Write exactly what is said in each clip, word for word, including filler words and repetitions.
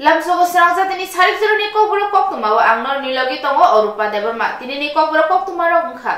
Lamsogo srangjak tini sarik joroni kokborok koktwmao ang norni logi tongo Orupa Debbarma. Tinini kokborok koktwmarok wngkha.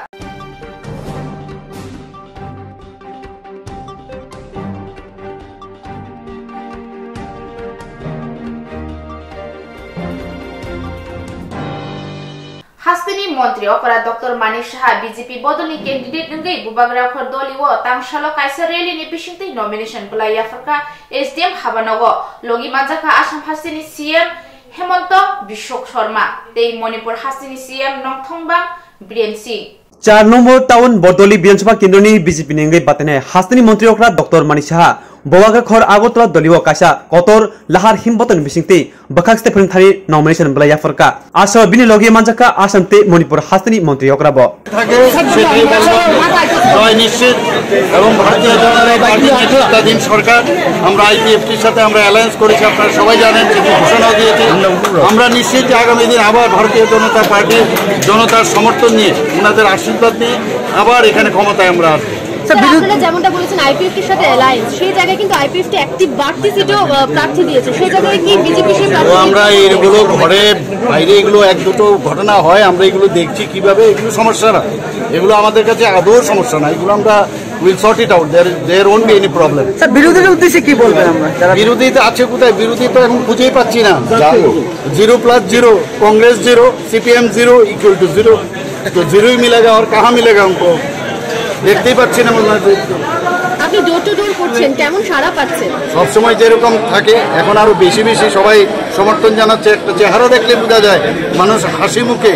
Hasteni montri okra Doctor Manik Saha B J P bodolni candidate wngwi Bubagra khor doli o tangsalo kaisa rally ni bisingtwi nomination bwlai yapharkha S D M habanogo. Logi manjakha Assam hasteni C M Hemanta Biswa Sarma tei Manipur hasteni C M Nongthombam Biren Singh. Char nombor town Bordoli Biansabha Kendroni B J P ni wngwi batenai hasteni montri okra Doctor Manik Saha Bubagra khor Agartala doli o kaisa kotor lahar himboton bisingtwi bwkhak stephen thani nomination bwlai yapharkha. Aso bini logi manjakha Assam tei Manipur hasteni montri okra bo. থাকে সেটাই বলবো। জয় নিশ্চিত। এবং ভারতীয় জনতা পার্টি নেতৃত্বাধীন সরকার, আমরা আইপিএফটির সাথে আমরা অ্যালায়েন্স করেছি, আপনারা সবাই জানেন, সেটি ঘোষণাও দিয়েছি। আমরা নিশ্চিত যে আগামী দিন আবার ভারতীয় জনতা পার্টির জনতার সমর্থন নিয়ে, ওনাদের আশীর্বাদ নিয়ে আবার এখানে ক্ষমতায় আমরা আসবো। স্যার, বিরোধী আপনারা যেমনটা বলেছেন আইপিএফটির সাথে অ্যালায়েন্স, সেই জায়গায় কিন্তু আইপিএফটি একটি বাড়তি সিটও, আহ, প্রার্থী দিয়েছে, সেই জায়গায় কি বিজেপি সেই তো প্রার্থী আমরা এইগুলো ঘরে বাইরে এগুলো এক দুটো ঘটনা হয়, আমরা এগুলো দেখছি কিভাবে, এগুলো সমস্যা না, এগুলো আমাদের কাছে আদৌ সমস্যা না, এগুলো আমরা will sort it out, there there won't be any problem। Sir, বিরোধীদের উদ্দেশ্যে কি বলবেন আমরা যারা বিরোধী তো আছে কোথায়? বিরোধী তো এখন খুঁজেই পাচ্ছি না। Zero plus zero, Congress zero, CPM zero equal to zero. তো জিরোই মিলেগা, আর কাহা মিলেগা हमको? দেখতেই পাচ্ছি না মনে হয়। আপনি ডোর টু ডোর করছেন, কেমন সাড়া পাচ্ছেন? সবসময় যেরকম থাকে, এখন আরো বেশি বেশি সবাই সমর্থন জানাচ্ছে। একটা চেহারা দেখলে বোঝা যায় মানুষ হাসি মুখে,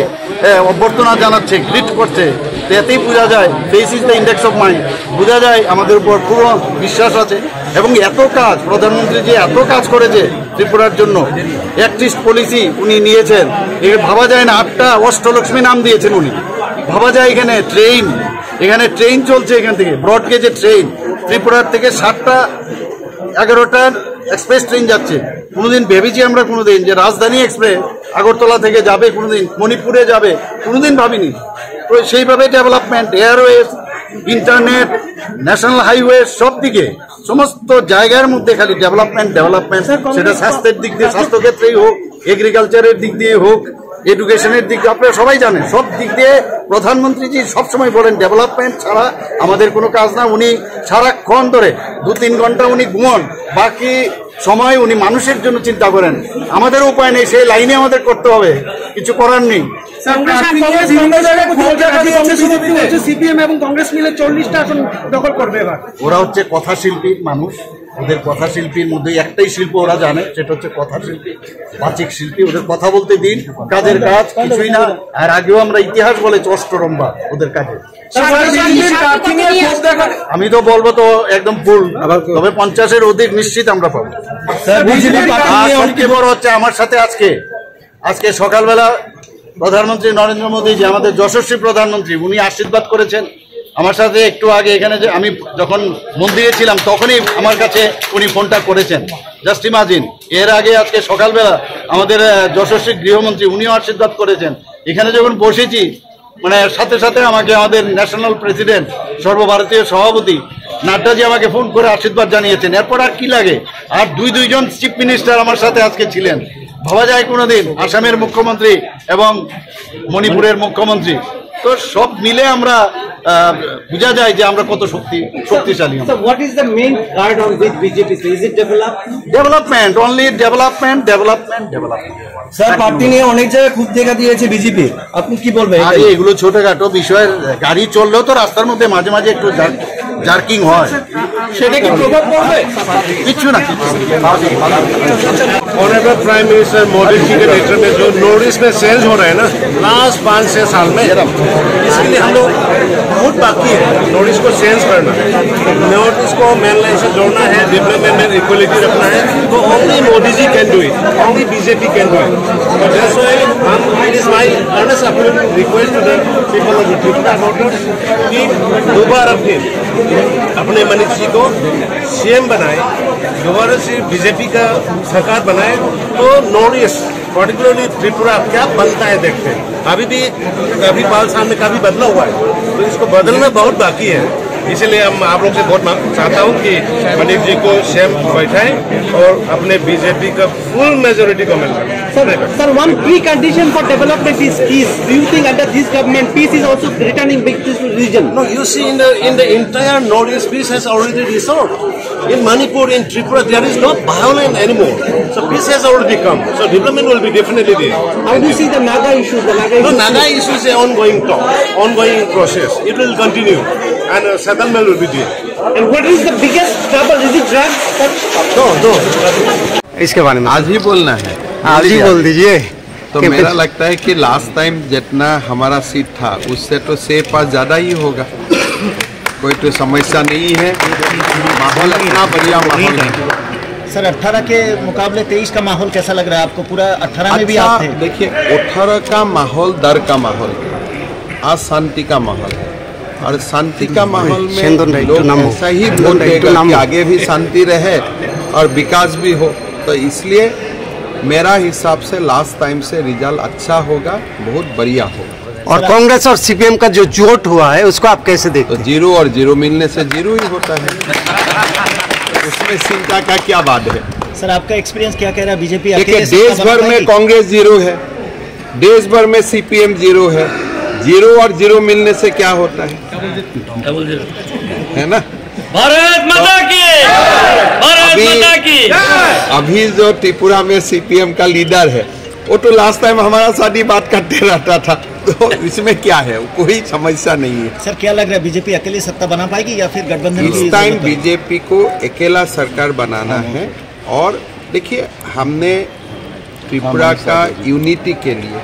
এ, অভ্যর্থনা জানাচ্ছে, গ্রিট করছে। তো এতেই বোঝা যায়, face is the index of mind। বোঝা যায় আমাদের উপর পুরো বিশ্বাস আছে। এবং এত কাজ, প্রধানমন্ত্রী যে এত কাজ করেছে ত্রিপুরার জন্য, একত্রিশ পলিসি উনি নিয়েছেন। এ ভাবা যায় না, আটটা অষ্টলক্ষ্মী নাম দিয়েছেন উনি। ভাবা যায় এখানে ট্রেন, এখানে ট্রেন চলছে এখান থেকে, ব্রড গেজের ট্রেন। ত্রিপুরার থেকে সাতটা, এগারোটা এক্সপ্রেস ট্রেন যাচ্ছে। কোনোদিন ভেবেছি আমরা কোনোদিন যে রাজধানী এক্সপ্রেস আগরতলা থেকে যাবে, কোনোদিন মণিপুরে যাবে, কোনোদিন ভাবিনি। তো সেইভাবে development, Airways, internet, national highway, সব দিকে সমস্ত জায়গার মধ্যে খালি ডেভেলপমেন্ট, ডেভেলপমেন্ট। সেটা স্বাস্থ্যের দিক দিয়ে, স্বাস্থ্যক্ষেত্রেই হোক, এগ্রিকালচারের দিক দিয়ে হোক, এডুকেশনের দিক দিয়ে, আপনারা সবাই জানেন, সব দিক দিয়ে প্রধানমন্ত্রীজি সবসময় বলেন ডেভেলপমেন্ট ছাড়া আমাদের কোনো কাজ না। উনি সারাক্ষণ ধরে দু তিন ঘন্টা উনি ঘুমন, বাকি সময় উনি মানুষের জন্য চিন্তা করেন। আমাদেরও উপায় নেই, সেই লাইনে আমাদের করতে হবে, কিছু করার নেই। স্যার, কংগ্রেস আর প্রার্থী নিয়ে কংগ্রেস বিভিন্ন জায়গায় খোঁজ দেখা দিচ্ছে বিজেপিতে। সিপিএম এবং কংগ্রেস মিলে চল্লিশটা আসন দখল করবে এবার। ওরা হচ্ছে কথাশিল্পীর মানুষ, ওদের কথাশিল্পীর মধ্যে একটাই শিল্প ওরা জানে, সেটা হচ্ছে কথাশিল্পী, বাচিক শিল্পী। ওদের কথা বলতে দিন, কাজের কাজ কিছুই না। আর আগেও আমরা ইতিহাস বলেছি অষ্টরম্বা ওদের কাজে। স্যার, বিজেপির প্রার্থী নিয়ে খোঁজ দেখা আমি তো বলবো তো একদম ফুল, তবে পঞ্চাশের অধিক নিশ্চিত আমরা পাবো। স্যার, বিজেপির প্রার্থী আর নিয়ে সবচেয়ে বড় হচ্ছে আমার সাথে আজকে, আজকে সকালবেলা প্রধানমন্ত্রী নরেন্দ্র মোদী যে আমাদের যশস্বী প্রধানমন্ত্রী, উনি আশীর্বাদ করেছেন। আমার সাথে একটু আগে এখানে যে আমি যখন মন্দিরে ছিলাম, তখনই আমার কাছে উনি ফোনটা করেছেন। জাস্ট ইমাজিন, এর আগে আজকে সকালবেলা আমাদের, আহ, যশস্বী গৃহমন্ত্রী, উনিও আশীর্বাদ করেছেন। এখানে যখন বসেছি, মানে, সাথে সাথে আমাকে আমাদের ন্যাশনাল প্রেসিডেন্ট, সর্বভারতীয় সভাপতি নাড্ডাজি আমাকে ফোন করে আশীর্বাদ জানিয়েছেন। এরপর আর কি লাগে? আর দুই দুইজন চিফ মিনিস্টার আমার সাথে আজকে ছিলেন। ভাবা যায় কোনোদিন আসামের মুখ্যমন্ত্রী এবং মণিপুরের মুখ্যমন্ত্রী, তো সব মিলে আমরা, আহ, বোঝা যায় যে আমরা কত শক্তি, শক্তিশালী আমরা। So what is the main guard on which B J P? Is it develop? Development, only development, development, development। Sir, প্রার্থী নিয়ে অনেক জায়গায় খুব দেখা দিয়েছে বিজেপি, আপনি কি বলবেন এটা আরে নিয়ে? এগুলো ছোটখাটো বিষয়, গাড়ি চললেও তো রাস্তার মধ্যে মাঝে মাঝে একটু জার-, জার্কিং হয়, সেটা কি প্রভাব পড়বে? কিচ্ছু না, কিচ্ছু না। ऑनरेबल प्राइम मिनिस्टर मोदी जी के नेतृत्व में जो नॉर्थ ईस्ट में चेंज हो रहा है ना, लास्ट पाँच छह साल में, इसके लिए हम लोग बहुत बाकी है नॉर्थ ईस्ट को चेंज करना। नॉर्थ ईस्ट को मेन लाइन से जोड़ना है, डेवलपमेंट में इक्वलिटी रखना है, तो only Modi ji can do it, only B J P can do it। That's why हम, it is my earnest appeal, request to the people of the Tripura voters कि दोबारा फिर अपने मनीष जी को सीएम बनाए, दोबारा से बीजेपी का सरकार बनाए, तो नॉर्थ ईस्ट, पर्टिकुलरली त्रिपुरा, क्या बनता है देखते हैं। अभी भी काफी पाँच साल में काफी बदलाव हुआ है, तो इसको बदलना बहुत बाकी है। इसीलिए हम आप लोग से बहुत मांग चाहता हूँ कि मनीष जी को सीएम बैठाएं और अपने बीजेपी का फुल मेजोरिटी को मिलकर। Sir, sir, one precondition for development is peace. Do you think under this government, peace is also returning big to this region? No, you see, in the, in the entire Northeast, peace has already restored. In Manipur, in Tripura, there is no violence anymore. So peace has already come. So development will be definitely there. How do you see the Naga issues? The Naga No, issues Naga issue is an ongoing talk, ongoing process. It will continue, and uh, settlement will be there. And what is the biggest trouble? Is it drugs? No, no. इसके बारे में आज ही बोलना है। आज ही बोल दीजिए। तो मेरा लगता है कि लास्ट टाइम जितना हमारा सीट था, उससे तो सेफ पास ज्यादा ही होगा। कोई तो समस्या नहीं है। माहौल इतना बढ़िया माहौल है। सर, अठारह के मुकाबले तेईस का माहौल कैसा लग रहा है आपको? पूरा अठारह में भी अच्छा, आप थे। देखिए, अठारह का माहौल डर का माहौल है, अशांति का माहौल है। और शांति का माहौल में सेंदन राइट लोग टू नाम हो। ऐसा ही सेंदन वोट राइट टू देगा नाम कि हो। आगे भी शांति रहे और विकास भी हो। तो इसलिए मेरा हिसाब से लास्ट टाइम से रिजल्ट अच्छा होगा, बहुत बढ़िया होगा। और कांग्रेस और सीपीएम का जो जोट हुआ है, उसको आप कैसे देखते तो हैं? जीरो और जीरो मिलने से जीरो ही होता है। उसमें चिंता का क्या बात है? सर, आपका एक्सपीरियंस क्या कह रहा है? बीजेपी देखिए, अकेले सत्ता देश बना भर में पाएगी? कांग्रेस जीरो है, देश भर में सीपीएम जीरो है। जीरो और जीरो मिलने से क्या होता है? है ना? भारत माता की, भारत अभी माता की। अभी जो त्रिपुरा में सीपीएम का लीडर है, वो तो लास्ट टाइम हमारा साथ ही बात करते रहता था। तो इसमें क्या है, कोई समस्या नहीं है। सर, क्या लग रहा है, बीजेपी अकेले सत्ता बना पाएगी या फिर गठबंधन की इस टाइम जरूरत है? बीजेपी को अकेला सरकार बनाना है। और देखिए, हमने त्रिपुरा का यूनिटी के लिए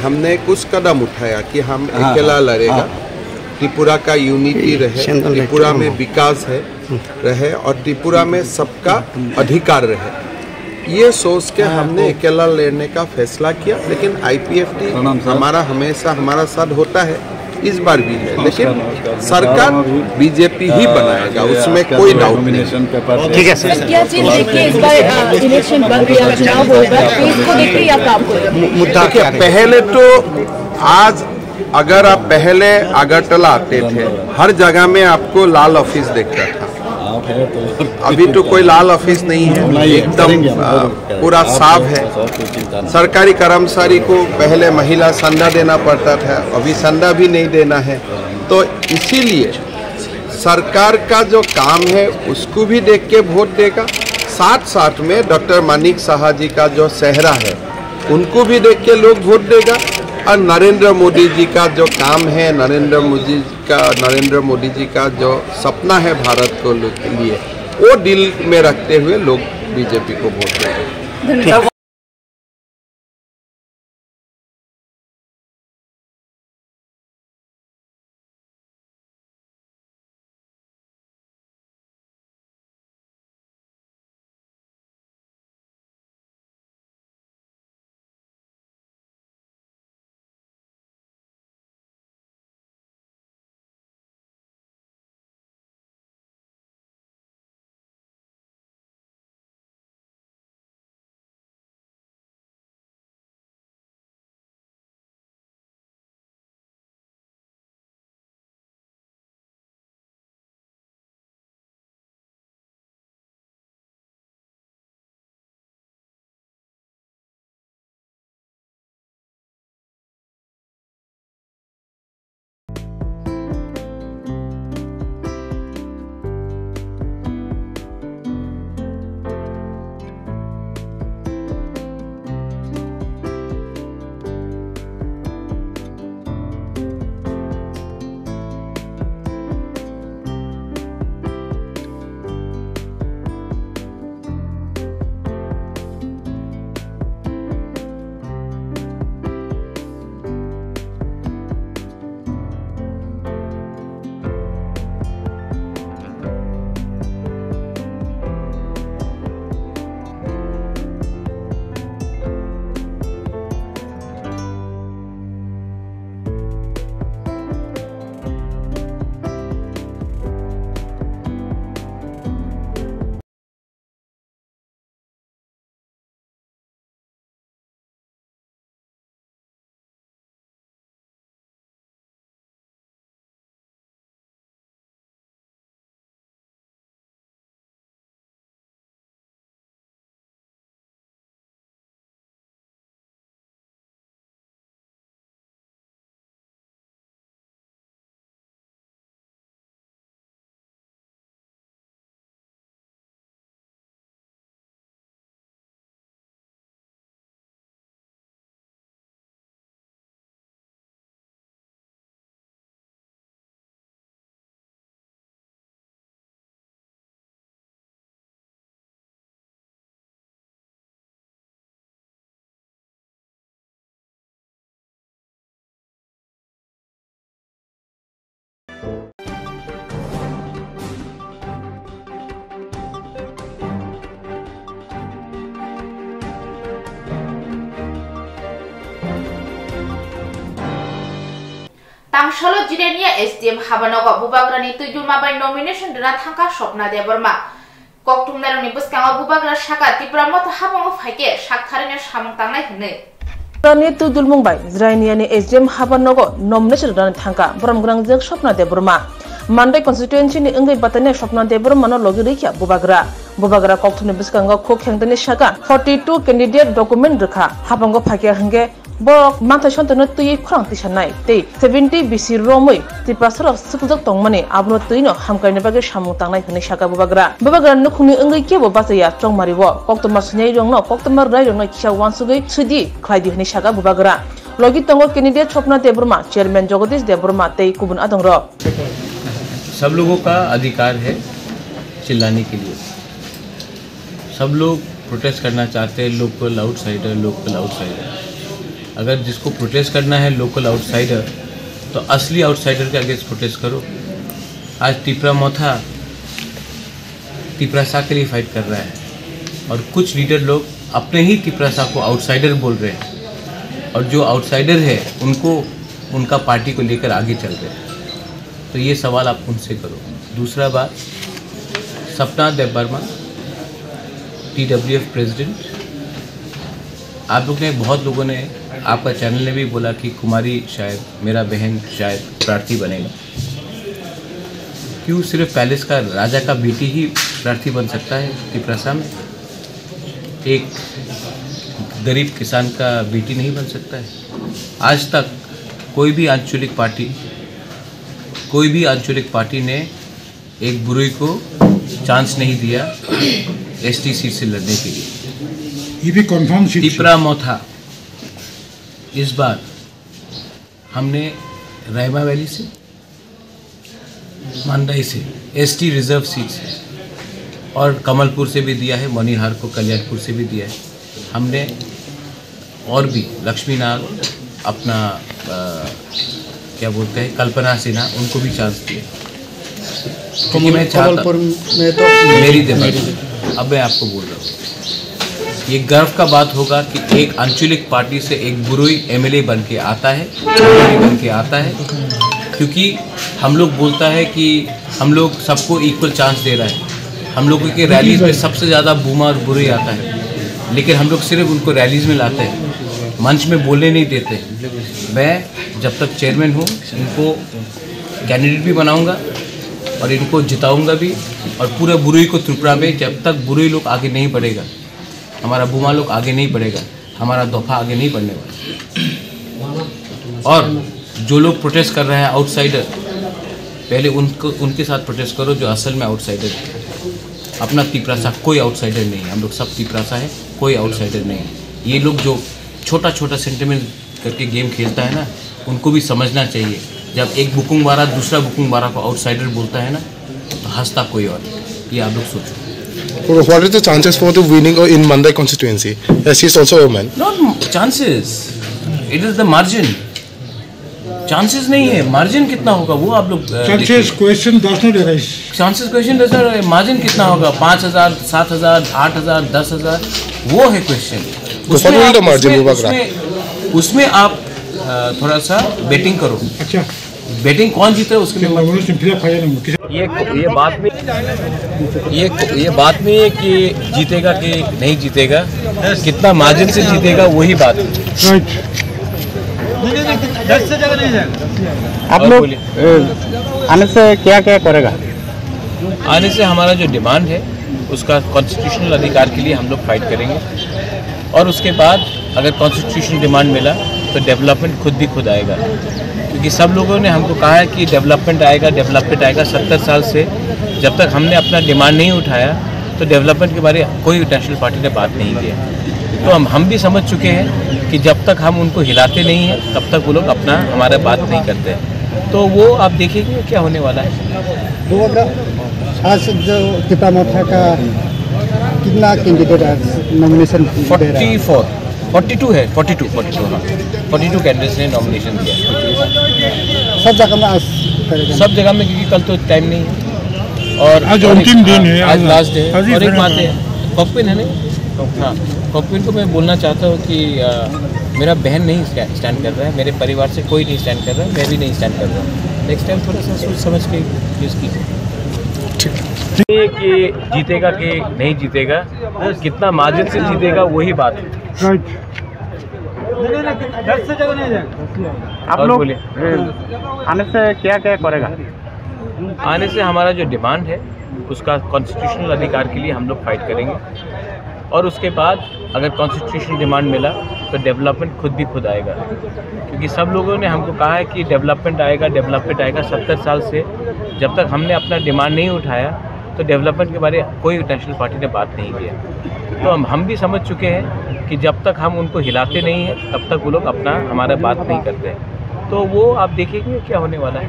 हमने कुछ कदम उठाया कि हम हाँ, अकेला हाँ, लड़ेगा। हाँ। त्रिपुरा का यूनिटी रहे, सेंट्रल त्रिपुरा में विकास है, रहे और त्रिपुरा में सबका अधिकार रहे। ये सोच के हमने अकेला लड़ने का फैसला किया, लेकिन आईपीएफटी हमारा हमेशा हमारा साथ होता है, इस बार भी है, लेकिन सरकार बीजेपी ही बनाएगा, उसमें कोई डाउट नहीं। ठीक है सर। क्या चीज देख के इस बार, अ, इलेक्शन बन रही है, चुनाव होगा, तो इसको देख के या काम को? मु-, मुद्दा देखिए, क्या है? पहले तो आज अगर आप पहले अगरतला आते थे, हर जगह में आपको लाल ऑफिस देखता था। अभी तो कोई लाल ऑफिस नहीं है, एकदम, अ, पूरा साफ है। सरकारी कर्मचारी को पहले महिला संडा देना पड़ता था, अभी संडा भी नहीं देना है। तो इसीलिए सरकार का जो काम है, उसको भी देख के वोट देगा। साथ साथ में डॉक्टर मानिक साहा जी का जो सेहरा है, उनको भी देख के लोग वोट देगा। और नरेंद्र मोदी जी का जो काम है, नरेंद्र मोदी का, नरेंद्र मोदी जी का जो सपना है भारत को लिए, वो दिल में रखते हुए लोग बीजेपी को वोट देंगे। Tangsalo Jirania S D M habanogo bubagrani twi dulma bai nomination rwna thangkha Swapna Debbarma. Koktwmnairokni bwskango bubagra saka Tipra Motha habango phaikhe saktharino samung tangnai hwnwi. Rani twi dulmung bai Jiraniani S D M habanogo nomination rwna thangkha borom gwnangjwk Swapna Debbarma. Mandai constituency ni wngwi batainai Swapna Debbarmano logi rwikha bubagra. Bubagra kokthumni bwskango khuk khengdani saka forty two candidate document rwkha. Habango phaikha hwnkhe borok manthai sonthaino twiwi khorang tisanai tei seventy B C romwi Tiprasarok swpjak tongmani abono twino hamkraini bagwi samung tangnai hwnwi saka bubagra. Bubagra nukhungni wngwi kebo bachaya chongmario koktwma swinairokno koktwma rwnairokno kisa uansugwi swidi khlaidi hwnwi saka bubagra. Logi tongo candidate Swapna Debbarma, chairman Jagadish Debbarma tei kubun adongrok. सब लोगों का अधिकार है चिल्लाने के लिए। सब लोग प्रोटेस्ट करना चाहते हैं, लोकल आउटसाइडर, लोकल आउटसाइडर। अगर जिसको प्रोटेस्ट करना है लोकल आउटसाइडर, तो असली आउटसाइडर के अगेंस्ट प्रोटेस्ट करो। आज तिपरा मोथा तिपरासा के लिए फाइट कर रहा है और कुछ लीडर लोग अपने ही तिपरासा को आउटसाइडर बोल रहे हैं और जो आउटसाइडर है उनको उनका पार्टी को लेकर आगे चल रहे हैं। तो ये सवाल आप उनसे करो। दूसरा बात, सपना देबबर्मा, टीडब्ल्यूएफ प्रेसिडेंट, आप लोग ने, बहुत लोगों ने, आपका चैनल ने भी बोला कि कुमारी शायद, मेरा बहन शायद प्रार्थी बनेगा। क्यों सिर्फ पैलेस का राजा का बेटी ही प्रार्थी बन सकता है तिपरासा में? एक गरीब किसान का बेटी नहीं बन सकता है? आज तक कोई भी आंचलिक पार्टी, कोई भी आंचलिक पार्टी ने एक बुरुई को चांस नहीं दिया एसटी सीट से लड़ने के लिए। ये भी कंफर्म सीट तिपरा मोथा, इस बार हमने रायमा वैली से, मंडई से, एसटी रिजर्व सीट से और कमलपुर से भी दिया है, मणिहार को कल्याणपुर से भी दिया है। हमने और भी लक्ष्मी नाग, अपना अ, क्या बोलते हैं, कल्पना सिन्हा, उनको भी चांस दिया। क्योंकि मैं चाहता, कमलपुर में तो मेरी देवानी, अब मैं आपको बोल रहा हूँ, ये गर्व का बात होगा कि एक आंचलिक पार्टी से एक बुरुई एमएलए बन के आता है, एमएलए बन के आता है, क्योंकि हम लोग बोलता है कि हम लोग सबको इक्वल चांस दे रहा है। हम लोगों के रैलीज में सबसे ज़्यादा बूमा और बुरुई आता है, लेकिन हम लोग सिर्फ उनको रैलीज में लाते हैं, मंच में बोलने नहीं देते। मैं जब तक चेयरमैन हूँ, इनको कैंडिडेट भी बनाऊंगा और इनको जिताऊंगा भी। और पूरा बुरुई को त्रिपुरा में, जब तक बुरुई लोग आगे नहीं बढ़ेगा, हमारा बूमा लोग आगे नहीं बढ़ेगा, हमारा दफा आगे नहीं बढ़ने वाला। और जो लोग प्रोटेस्ट कर रहे हैं आउटसाइडर, पहले उनको, उनके साथ प्रोटेस्ट करो जो असल में आउटसाइडर है। अपना तिपरासा कोई आउटसाइडर नहीं है, हम लोग सब तिपरासा है, कोई आउटसाइडर नहीं है। ये लोग जो छोटा छोटा सेंटिमेंट करके गेम खेलता है ना, उनको भी समझना चाहिए। जब एक बुकुंग बारा दूसरा बुकुंग बारा को आउटसाइडर बोलता है ना, तो हंसता कोई और नहीं। ये आप लोग सोचो। What are the chances for the winning in Mandai constituency, as she is also a woman? Not chances, it is the margin. Chances नहीं है, मार्जिन कितना होगा वो आप लोग अ, देखिए। Chances question does not arise. Chances question, sir, margin कितना होगा? पाँच हजार, सात हजार, आठ हजार, दस हजार, वो है question. What will the margin, Bubagra? उसमें, उसमें आप अ, थोड़ा सा बेटिंग करो। अच्छा, बेटिंग कौन जीते उसके लिए Laurence Mphila Phaya nang kisa. ये ये बात में ये ये बात नहीं है कि जीतेगा कि नहीं जीतेगा, कितना मार्जिन से जीतेगा वही बात है। Right. आप और लोग बोलिए। अ, आने से क्या क्या करेगा? आने से हमारा जो डिमांड है उसका कॉन्स्टिट्यूशनल अधिकार के लिए हम लोग फाइट करेंगे और उसके बाद अगर कॉन्स्टिट्यूशनल डिमांड मिला तो डेवलपमेंट खुद भी खुद आएगा, क्योंकि सब लोगों ने हमको कहा है कि डेवलपमेंट आएगा, डेवलपमेंट आएगा। सत्तर साल से जब तक हमने अपना डिमांड नहीं उठाया तो डेवलपमेंट के बारे कोई नेशनल पार्टी ने बात नहीं किया। तो हम हम भी समझ चुके हैं कि जब तक हम उनको हिलाते नहीं हैं तब तक वो लोग अपना हमारा बात नहीं करते हैं। तो वो आप देखिए कि क्या होने वाला है। आज जो तिपरा मोर्चा का कितना कैंडिडेट आज नॉमिनेशन दे रहा है? फोर्टी फोर, फोर्टी टू है, फोर्टी टू, फोर्टी टू, हाँ, फोर्टी टू कैंडिडेट्स ने नॉमिनेशन दिया है। सब जगह में आज करेगा। सब जगह में, क्योंकि कल तो टाइम नहीं है। और आज और एक- अंतिम दिन है, हाँ, आज आज लास्ट डे है। आज ही और एक final बात है। है, कॉकपिन है नहीं? हाँ, कॉकपिन को मैं बोलना चाहता हूँ कि अ, मेरा बहन नहीं स्टैंड कर रहा है, मेरे परिवार से कोई नहीं स्टैंड कर रहा है, मैं भी नहीं स्टैंड कर रहा हूँ। नेक्स्ट टाइम थोड़ा सा सोच समझ के यूज़ कीजिए। ठीक। ये कि जीतेगा कि नहीं जीतेगा, कितना मार्जिन से जीतेगा, वही बात है। राइट। आप और लोग बोलिए। आने से क्या क्या करेगा? आने से हमारा जो डिमांड है, उसका कॉन्स्टिट्यूशनल अधिकार के लिए हम लोग फाइट करेंगे। और उसके बाद अगर कॉन्स्टिट्यूशनल डिमांड मिला, तो डेवलपमेंट खुद भी खुद आएगा। क्योंकि सब लोगों ने हमको कहा है कि डेवलपमेंट आएगा, डेवलपमेंट आएगा। सत्तर साल से जब तक हमने अपना डिमांड नहीं उठाया, तो डेवलपमेंट के बारे कोई नेशनल पार्टी ने बात नहीं किया। तो हम, हम भी समझ चुके हैं कि जब तक हम उनको हिलाते नहीं हैं, तब तक वो लोग अपना, हमारा बात नहीं करते हैं। तो वो आप देखेंगे क्या होने वाला है।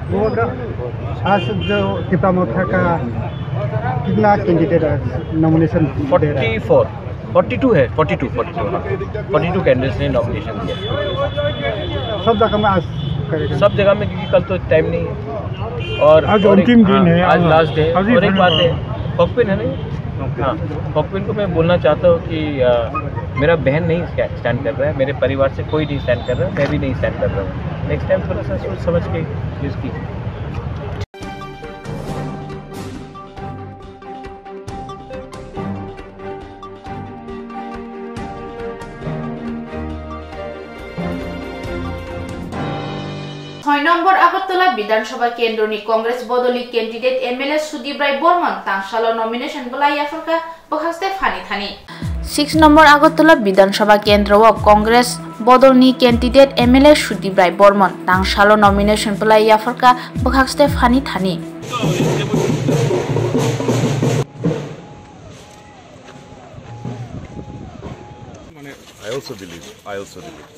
वो का, आज जो टिपरा मोर्चा का कितना कैंडिडेट है नॉमिनेशन दे रहा है? फोर्टी फोर, फोर्टी टू है, फोर्टी टू, फोर्टी टू, हाँ। फोर्टी टू कैंडिडेट्स ने नॉमिनेशन दिया। सब जगह में आज करेगा? सब जगह में, क्योंकि कल तो टाइम नहीं है। और, आज और एक, अंतिम दिन हाँ, है, आज आज लास्ट डे है। आज ही और एक final बात है, होगा। फॉकपिन है नहीं? हाँ, फॉकपिन को मैं बोलना चाहता हूँ कि, अ, मेरा बहन नहीं स्टै-, स्टैंड कर रहा है, मेरे परिवार से कोई नहीं स्टैंड कर रहा है, मैं भी नहीं स्टैंड कर रहा हूँ। नेक्स्ट टाइम थोड़ा सा सोच समझ के यूज़ कीजिए। Soi nombor Agartala Bidhan Sabha kendroni Congress bodolni candidate M L A Sudip Rai Bormon tangsalo nomination bwlai yapharkha bwkhakste phani thani. Six nombor Agartala Bidhan Sabha kendro o Congress bodolni candidate M L A Sudip Rai Bormon tangsalo nomination bwlai yapharkha bwkhakste phani thani. I also believe, I also believe.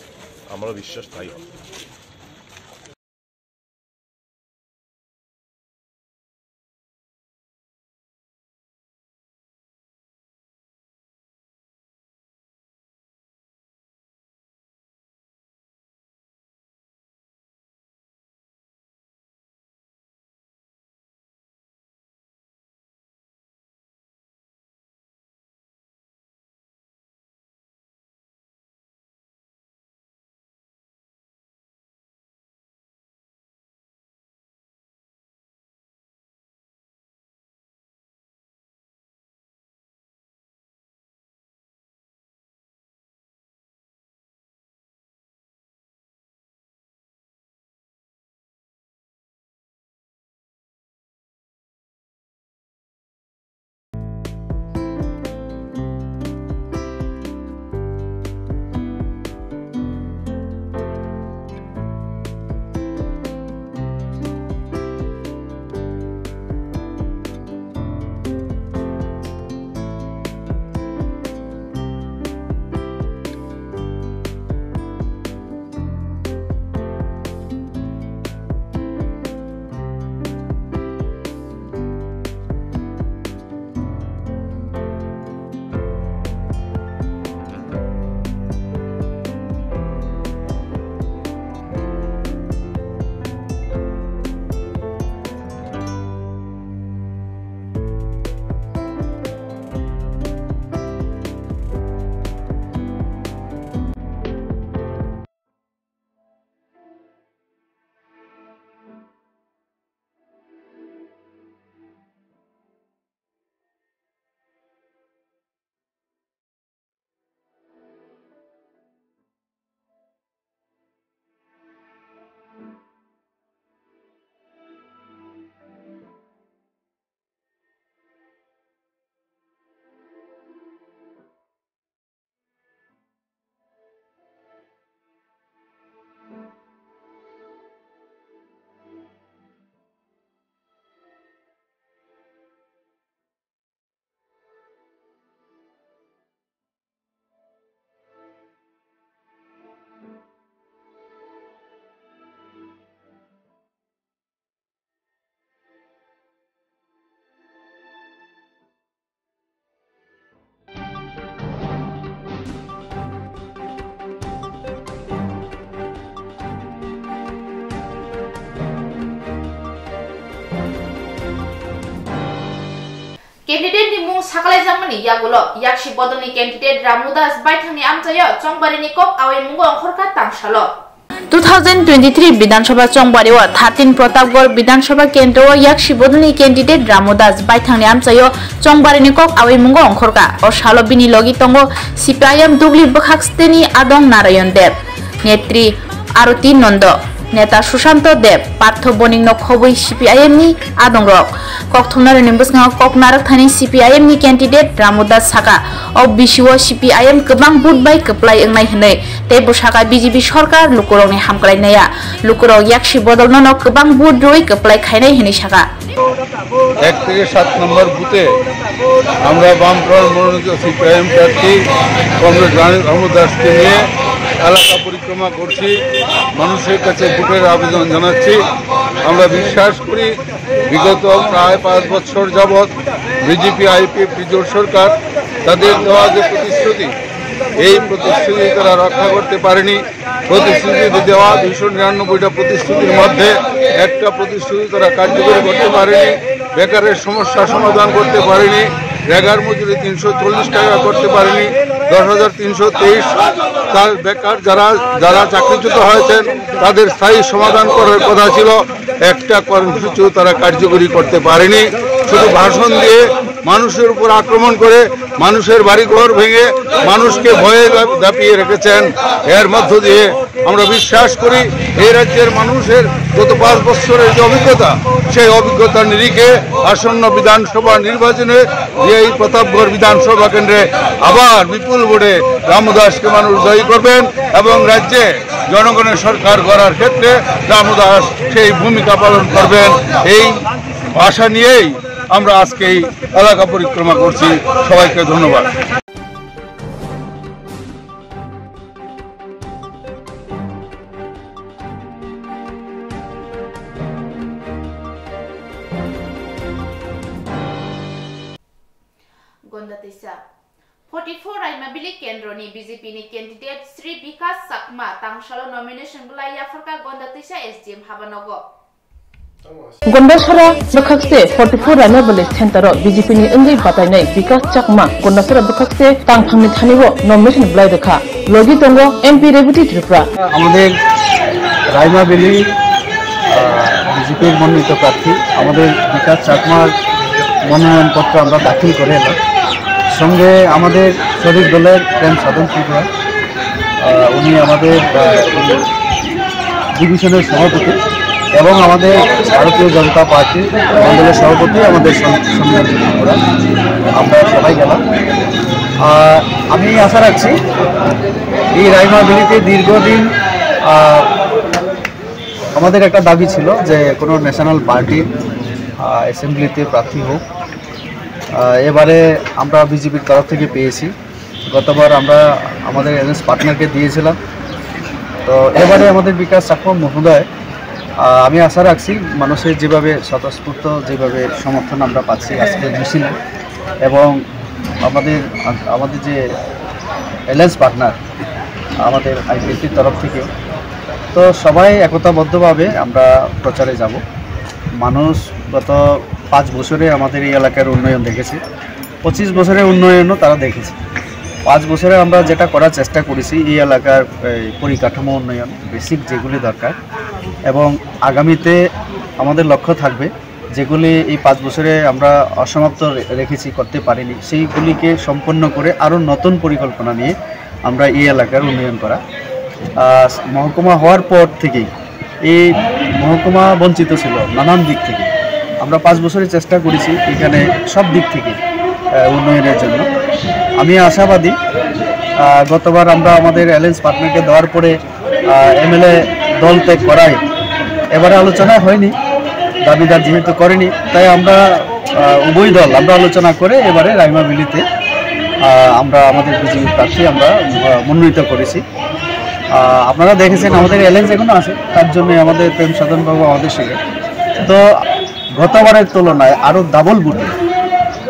আমরা বিশ্বাস তাই হবে। Candidate ni mung Sakalaijakmani yagulo Yaksi Bodolni candidate Ramu Das baithangni amchaio Chongbarini kok awai mungo ongkhorkha tangsalo. Two thousand twenty-three Bidhan Sabha Chongbari o thirteen Pratapgarh Bidhan Sabha Kendro o Yaksi Bodolni candidate Ramu Das baithangni amchaio Chongbarini kok awai mungo ongkhorkha. O salo bini logi tongo C P I M Dugli bwkhak steni adong Narayan Deb, netri Aroti Nondo, neta Sushanto Deb, Partho Boning no khobwi C P I M ni adongrok. Kokthumnarokni bwskango kok narwkthani C P I M ni candidate Ramu Das saka, o bisio C P I M kwbang vote bai kwplai wngnai hwnwi, tei bo saka B J P sorkar lukurokni hamkrai naiya, lukurok Yaksi Bodolno no kwbang vote rwi kwplai khainai hwnwi saka. এক থেকে সাত নম্বর বুথে আমরা বামফ্রন্ট মনোনীত সিপিআইএম প্রার্থী কমরেড রানী ধর্ম দাসকে নিয়ে এলাকা পরিক্রমা করছি, মানুষের কাছে ভোটের আবেদন জানাচ্ছি। আমরা বিশ্বাস করি বিগত প্রায় পাঁচ বছর যাবৎ বিজেপি আইপিএফটি জোট সরকার তাদের দেওয়া যে প্রতিশ্রুতি, এই প্রতিশ্রুতি তারা রক্ষা করতে পারেনি। প্রতিশ্রুতি দেওয়া দুইশো নিরানব্বইটা প্রতিশ্রুতির মধ্যে একটা প্রতিশ্রুতি তারা কার্যকরী করতে পারেনি, বেকারের সমস্যা সমাধান করতে পারেনি, রেগার মজুরি তিনশো চল্লিশ টাকা করতে পারেনি, দশ হাজার তিনশো তেইশ তার বেকার যারা, যারা চাকরিচ্যুত হয়েছেন তাদের স্থায়ী সমাধান করার কথা ছিল, একটা কর্মসূচিও তারা কার্যকরী করতে পারেনি। শুধু ভাষণ দিয়ে মানুষের উপর আক্রমণ করে মানুষের বাড়িঘর ভেঙে মানুষকে ভয়ে দাপিয়ে রেখেছেন। এর মধ্য দিয়ে আমরা বিশ্বাস করি এই রাজ্যের মানুষের গত পাঁচ বছরের যে অভিজ্ঞতা, সেই অভিজ্ঞতার নিরিখে আসন্ন বিধানসভা নির্বাচনে এই প্রতাপগড় বিধানসভা কেন্দ্রে আবার বিপুল ভোটে রামু দাসকে মানুষ জয়ী করবেন এবং রাজ্যে জনগণের সরকার গড়ার ক্ষেত্রে রামু দাস সেই ভূমিকা পালন করবেন। এই আশা নিয়েই আমরা আজকে এই এলাকা পরিক্রমা করছি। সবাইকে ধন্যবাদ। Gonda Teisa. Forty-four Raimabili Kendroni B J P ni candidate Sri Bikas Chakma tangsalo nomination bwlai yapharkha Gonda Teisa S D M habanogo. Gondasora bwkhakse forty-four Raimabili center o B J P ni wngwi batainai Bikas Chakma Gondasora bwkhakse tangthangni thani o nomination bwlai rwkha. Logi tongo M P Rebati Tripura. আমাদের রাইমা ভ্যালি, আহ, বিজেপির মনোনীত প্রার্থী আমাদের বিকাশ চাকমার মনোনয়নপত্র আমরা দাখিল করে এলাম। সঙ্গে আমাদের শরিক দলের প্রেম সাধন ত্রিপুরা, আহ, উনি আমাদের, আহ, ডিভিশনের সভাপতি এবং আমাদের ভারতীয় জনতা পার্টির মণ্ডলের সভাপতি আমাদের সম-, সম্মিলিত ত্রিপুরা। আমরা সবাই গেলাম। আহ, আমি আশা রাখছি এই রাইমা ভ্যালিতে দীর্ঘদিন, আহ, আমাদের একটা দাবি ছিল যে কোনো ন্যাশনাল পার্টি, আহ, অ্যাসেম্বলিতে প্রার্থী হোক। আহ, এবারে আমরা বিজেপির তরফ থেকে পেয়েছি। গতবার আমরা আমাদের অ্যালায়েন্স পার্টনারকে দিয়েছিলাম। তো এবারে আমাদের বিকাশ চাকমা মহোদয়, আহ, আমি আশা রাখছি মানুষের যেভাবে স্বতঃস্ফূর্ত যেভাবে সমর্থন আমরা পাচ্ছি আজকের মিছিলে এবং আমাদের, আমাদের যে অ্যালায়েন্স পার্টনার আমাদের আইপিএফটির তরফ থেকে, তো সবাই একতাবদ্ধভাবে আমরা প্রচারে যাব। মানুষ গত পাঁচ বছরে আমাদের এই এলাকার উন্নয়ন দেখেছে, পঁচিশ বছরের উন্নয়নও তারা দেখেছে। পাঁচ বছরে আমরা যেটা করার চেষ্টা করেছি এই এলাকার এই পরিকাঠামো উন্নয়ন, বেসিক যেগুলি দরকার, এবং আগামীতে আমাদের লক্ষ্য থাকবে যেগুলি এই পাঁচ বছরে আমরা অসমাপ্ত রে-, রেখেছি, করতে পারিনি, সেইগুলিকে সম্পন্ন করে আরও নতুন পরিকল্পনা নিয়ে আমরা এই এলাকার উন্নয়ন করা। আহ, মহকুমা হওয়ার পর থেকেই এই মহকুমা বঞ্চিত ছিল নানান দিক থেকে। আমরা পাঁচ বছরের চেষ্টা করেছি এখানে সব দিক থেকে, আহ, উন্নয়নের জন্য। আমি আশাবাদী, আহ, গতবার আমরা আমাদের অ্যালায়েন্স পার্টনারকে দেওয়ার পরে, আহ, এমএলএ দল ত্যাগ করায় এবারে আলোচনা হয়নি, দাবিদার যেহেতু করেনি, তাই আমরা, আহ, উভয় দল আমরা আলোচনা করে এবারে রাইমা ভ্যালিতে, আহ, আমরা আমাদের বিজেপি প্রার্থী আমরা, আহ, মনোনীত করেছি। আহ, আপনারা দেখেছেন আমাদের অ্যালায়েন্স এখনো আছে, তার জন্য আমাদের প্রেম সাধন বাবু আমাদের সঙ্গে। তো গতবারের তুলনায় আরও ডাবল ভোটে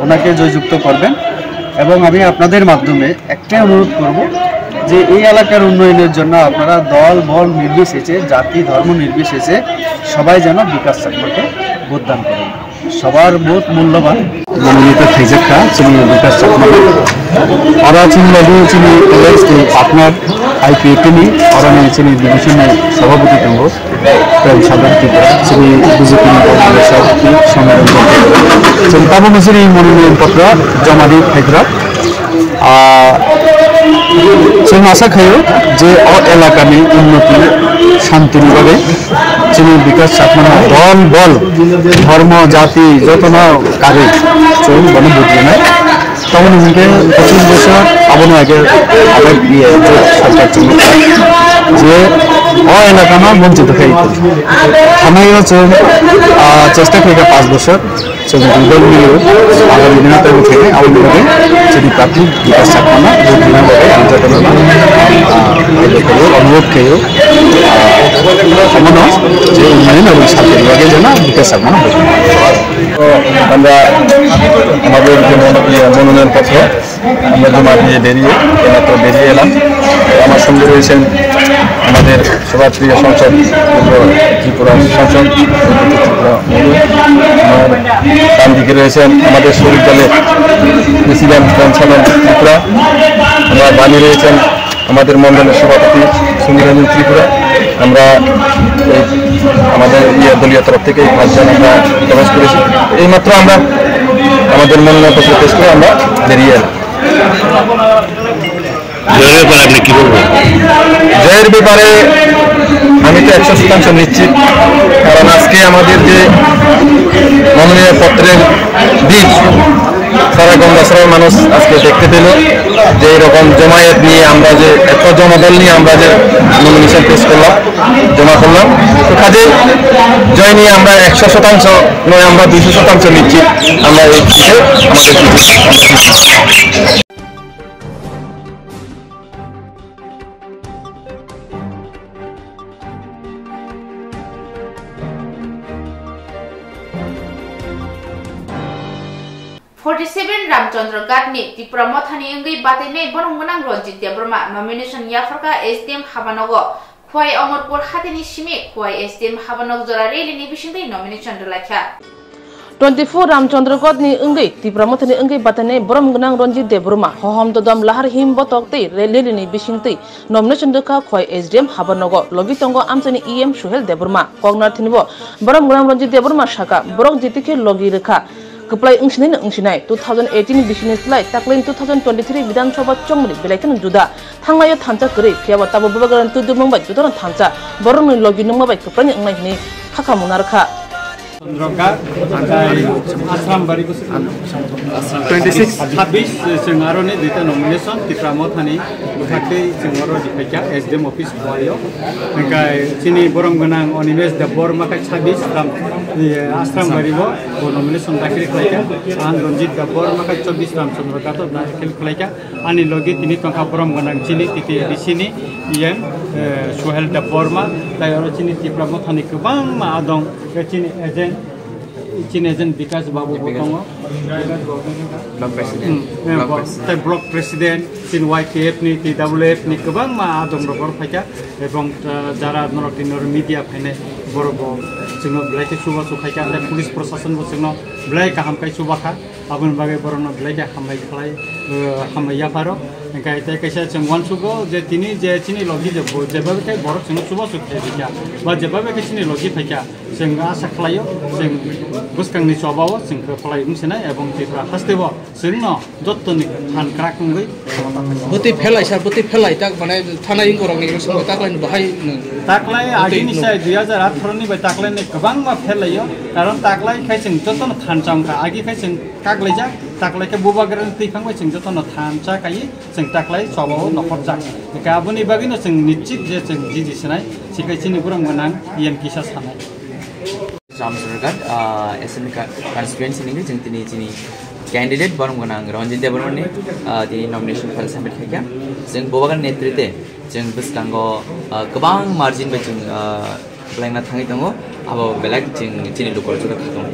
ওনাকে জয়যুক্ত করবেন। এবং আমি আপনাদের মাধ্যমে একটাই অনুরোধ করব যে এই এলাকার উন্নয়নের জন্য আপনারা দল বল নির্বিশেষে, জাতি ধর্ম নির্বিশেষে সবাই যেন বিকাশ চাকমাকে ভোটদান করেন। সবার বহুত মূল্যবান। মনোনীত থাইজাক্কা, চিনি বিকাশ চাকমা। ওরা চিনি লাগি চিনি এলএস দি পার্টনার আইপিএফটি নি, ওরা নি চিনি ডিভিশন সভাপতি দঙ্গো, প্রেম সাধন ত্রিপুরা, চিনি বিজেপি নি সভাপতি সম্মেলন। চিনি তাবো চিনি মনোনয়ন পত্র জমা দি থাইজাক্কা। Ah, chwng asa khaio je o elakani unnoti, shantini bagwi chini Bikas Chakmano dol bol, dhormo, jati jotono karwi chwng bono budinai. Tamoni hinkhe pochis bosor abono age, age, iye, jot sarkar chwng je o elakano bonchito khai. Thanai o chwng, ah, chesta khaikha panch bosor. Chwng dui dol mili o, agami dino tei bwthai nai, aboni bagwi chini prarthi Bikas Chakmano vote rwna bagwi ang jotono no, ah, khaio, onurodh khaio, ah, omono je unnayon abo sakni bagwi jana Bikas Chakmano vote rwna. আমরা আমাদের যে মনো-, ইয়ে, মনোনয়ন পত্র আমরা জমা দিয়ে বেরিয়ে, এইমাত্র বেরিয়ে এলাম। তো আমার সঙ্গে রয়েছেন আমাদের সভাপ্রিয় সাংসদ, পূর্ব ত্রিপুরা সাংসদ, ত্রিপুরা মহোদয়। আমার ডান দিকে রয়েছেন আমাদের শরিক দলের প্রেসিডেন্ট রামসাধন ত্রিপুরা। আমার বামে রয়েছেন আমাদের মণ্ডলের সভাপতি সুনীল রঞ্জন ত্রিপুরা। আমরা এই আমাদের ইয়ে দলীয় তরফ থেকে এই পাঁচজন আমরা প্রবেশ করেছি। এইমাত্র আমরা আমাদের মনোনয়নপত্র পেশ করে আমরা বেরিয়ে এলাম। জয়ের ব্যাপারে আপনি কি বলবেন? জয়ের ব্যাপারে আমি তো একশো শতাংশ নিশ্চিত, কারণ আজকে আমাদের যে মনোনয়ন পত্রের ভিড়, সারা গঙ্গাছড়ার মানুষ আজকে দেখতে পেল যে এইরকম জমায়েত নিয়ে আমরা যে এত জনদল নিয়ে আমরা যে নমিনেশন পেশ করলাম, জমা করলাম। তো কাজেই জয় নিয়ে আমরা একশো শতাংশ নয়, আমরা দুইশো শতাংশ নিশ্চিত আমরা এই সিটে আমাদের সিটে আমরা জিতব। Forty seven Ramchandra Ghat ni Tipra Motha ni wngwi batainai borok gwnang Ranjit Debbarma nomination yapharkha S D M Habanogo. Khwai Omorpur hatini simi Khwai S D M Habanok jora rally ni bisingtwi nomination rwlaikha. Twenty four Ramchandra Ghat ni wngwi Tipra Motha ni wngwi batainai borom gwnang Ranjit Debbarma, hohom dodom lahar him botok tei rally ni bisingtwi nomination rwkha Khwai S D M Habanogo, logi tongo amchaini E M Suhel Debbarma. Koknar thinibo borom gwnang Ranjit Debbarma saka, borok jiti khe logi rwkha. Kwplai wngsinai no wngsinai, two thousand eighteen bisini slai taklai two thousand twenty-three Bidhan Sabha chongmani belai kheno juda. Thanglaio thansa kwrwi, phiyaba tabuk Bubagrani twi dumung bai jotono thansa. Borokni logi nungma bai kwplaini wngnai hwnwi khakha mungna rwkha. Chandra Ghat, tei Ashram Bari bwswk twenty six, chabbish, chwng aroni duita nomination, Tipra Mothani bwkhaktwi chwng oro riphaikha, S D M office Khwai o. Hwnkhe chini borom gwnang Animesh Debbarma khe chabbish, Ram, eh, Ashram Bari o bo nomination dakhil khlaikha. Ang Ranjit Debbarma khe chobbish, Ramchandra Ghat o dakhil khlaikha. Ani logi tini tongkha borom gwnang chini T T A D C ni E M, eh, Suhel Debbarma, tei oro chini Tipra Mothani kwbangma adong, tei chini agent, chini agent Bikas Babu bo tongo. Block President. Hmm, eh, block bo, president, tei block president, chini Y P F ni, T W F ni kwbangma adong rok oro phaikha, ebong, eh, jara norok tini oro media phainai borok bo chwngno belai khe chubachu khaikha, tei police prosason bo chwngno belai kaham khe chubakha. Aboni bagwi borokno belai khe hambai khlai, eh, hambai yapharo. Hwnkhe tei kaisa chwng uansugo je tini je chini logi je bo, jeba khe borok chwngno chubachu khlai rikha, ba jeba khe chini logi phaikha, chwng asa khlaio, chwng bwskangni chobao chwng khe phalai wngsinai, ebong Tripura hasteo chwngno jottoni phan kwrak wngwi. Bwtwi phelai sir, bwtwi phelai tak, mane, thana ingkorokni bwskango taklaini bahai nung. Taklai bwtwi agini nung. Sai dui hajar atharo ni bai taklaini kwbangma phelaio, karon taklai khai chwng jotono thansa wngkha, agi khai chwng kaklaijak, taklai khe bubagrani twiphang bai chwng jotono thansa kaiwi chwng taklai chobao nokhorjak. Hwnkhe aboni bagwino chwng nischit je chwng jiji sinai, sikhai chini borok gwnang E M kisa sanai. Ramchandra Ghat, ah, assembly co-, constituency ni chwng tini chini candidate borom gwnang Ranjit Debbarma ni, ah, tini nomination file submit khaikha. Chwng bubagrani netritwe chwng bwskango, ah, kwbang margin bai chwng, ah, belai ma thangwi tongo. Abo belai chwng chini lukurok joto kha tongo.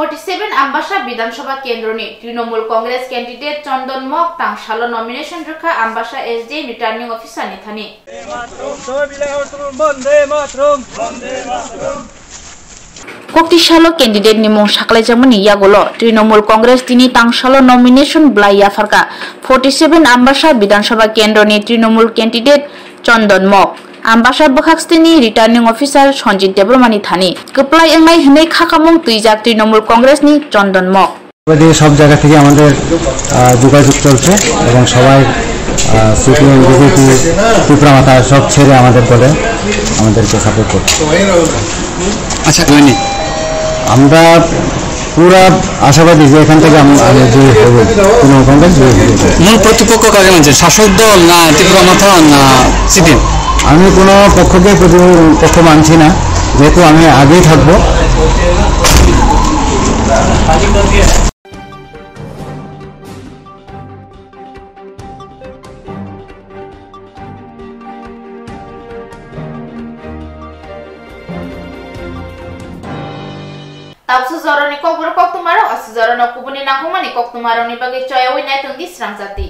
Forty seven Ambasa Bidhan Sabha Kendroni Trinamool Congress candidate Chandan Mok tangsalo nomination rwkha Ambasa S D M Returning Officer ni thani. Kokti salo candidate ni mung saklaijakmani yagulo Trinamool Congress tini tangsalo nomination bwlai yapharkha forty seven Ambasa Bidhan Sabha Kendroni Trinamool candidate Chandan Mok, Ambasa bwkhak stini returning officer Sanjit Debbarmani thani kwplai wngnai hwnwi khakamung twijak Trinamool Congress ni Chandan Mok. সব জায়গা থেকে আমাদের, আহ, যোগাযোগ চলছে এবং সবাই, আহ, CPM, BJP, Tripura মথা সব ছেড়ে আমাদের দলে আমাদেরকে সাপোর্ট করছে। আচ্ছা, হয়নি। আমরা পুরা আশাবাদী যে এখান থেকে আম-, আমি জয়ী হব, তৃণমূল কংগ্রেস জয়ী হবে। মূল প্রতিপক্ষ কাকে মানছেন? শাসক দল না ত্রিপুরা মথা না সিপিএম? আমি কোনো পক্ষকে প্রতিপক্ষ মানছি না, যেহেতু আমি আগেই থাকবো। Tabuk su jorani kokborok koktwmarok, asu jorano kubuni nangkukmani koktwmarokni bagwi choyaui naitongdi srangjati.